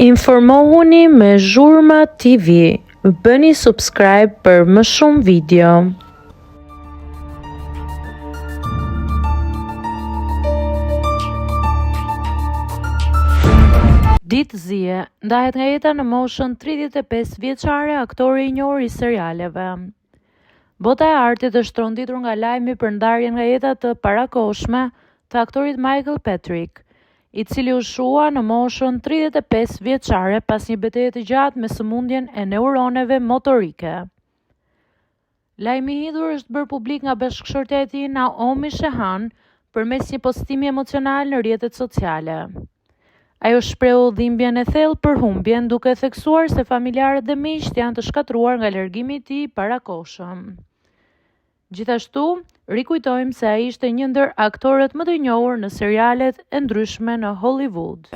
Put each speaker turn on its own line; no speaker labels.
Informohuni me Zhurma TV, bëni subscribe për më shumë video. Ditë zie, ndahet nga jeta në moshën 35 vjeçare aktori i njohur i serialeve. Bota e artit është tronditur nga lajmi për ndarjen nga jeta të parakohshme të aktorit Michael Patrick, i cili u shua në moshën 35 vjeçare pas një beteje të gjatë me sëmundjen e neuroneve motorike. Lajmi i hidhur është bërë publik nga bashkëshortja e tij Naomi Sheehan përmes një postimi emocional në rrjetet sociale. Ajo shprehu dhimbjen e thellë për humbjen, duke theksuar se familjarët dhe miqtë janë të shkatërruar nga largimi i tij i parakohshëm. Gjithashtu, rikujtojmë se ai ishte një ndër aktorët më të njohur në serialet e ndryshme në Hollywood.